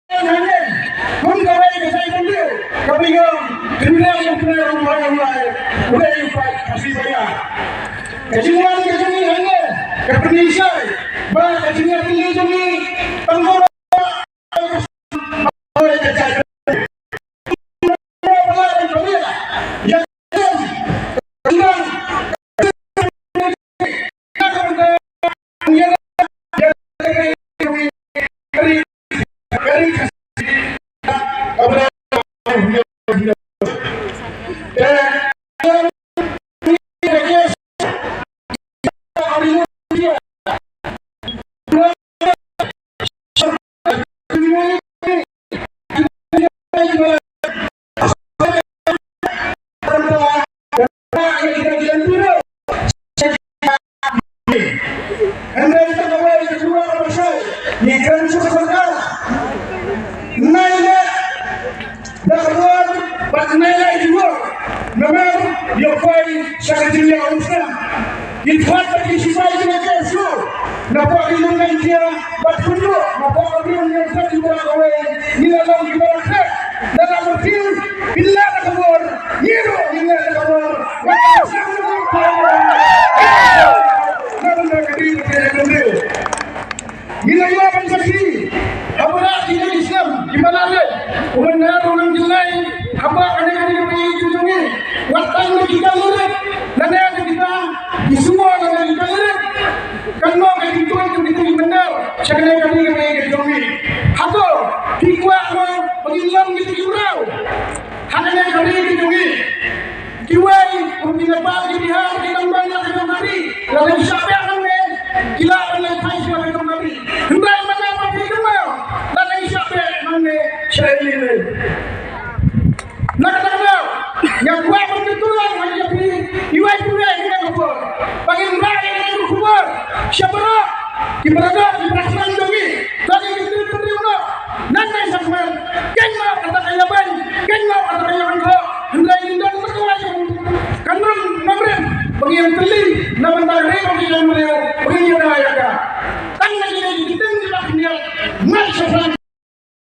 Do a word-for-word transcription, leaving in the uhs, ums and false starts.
Hangne, kum kawei ka jingpynlong, ka jingpynlong, ka jingpynlong, ka jingpynlong, ka jingpynlong. Ka jingwan ka jong ngi hangne, ka pynshai ba ka jingïaid lynti jong ngi, tang ba Namar ïa poi sha ka jingïaid umsnam. Ki khot bad ki sipai jong ka K S U. Napoh ki nongïaid bad kumjuh napoh ka briew nongïaid bad kumjuh kawei. Ngi la long kiba la khreh. Lada ma phi phi la da ka bor, ngi ruh ngi la da ka bor. Wat la sngewthuh. Ngi la ïoh ban sakhi ha baroh ki nongïalam kiba la leit. U Myndal u nang jngai ha kane ka ri ka jong ngi. Wat tang na ki kali rit, lane na kita ki sngewbha lane ki kali rit. Kan long ka jingtuid jong kita ki Myndal sha kane ka ri ka jong ngi. Hato phi kwah mo ba ngin long kita ki mraw ha kane ka ri ka jong ngi? Kiwei kum ki Nepal, ki Bihar, ki dang don la ka jong ka ri, la dang shah beh nangne, ki la dang leit phai sha la ka jong ka ri. Hynrei mynta ba phi kynmaw, la dang shah beh nangne sha ïing lei. Na kata ka daw, nga kwah ban kyntu lang ha ïa phi, iwei pa iwei ha kane ka por, ba ngin rah ïa kane ka khubor sha baroh ki para doh, ki para shnong jong ngi. Lada ngi kyntu kyntu noh, nangne sha khmat, kein noh kata ka ïa beiñ, kein noh kata ka ïa beiñ, hynrei ngin don marwei jong ka nong Nongrim ba ngin ïatylli na bynta ka ri ka jong ngi.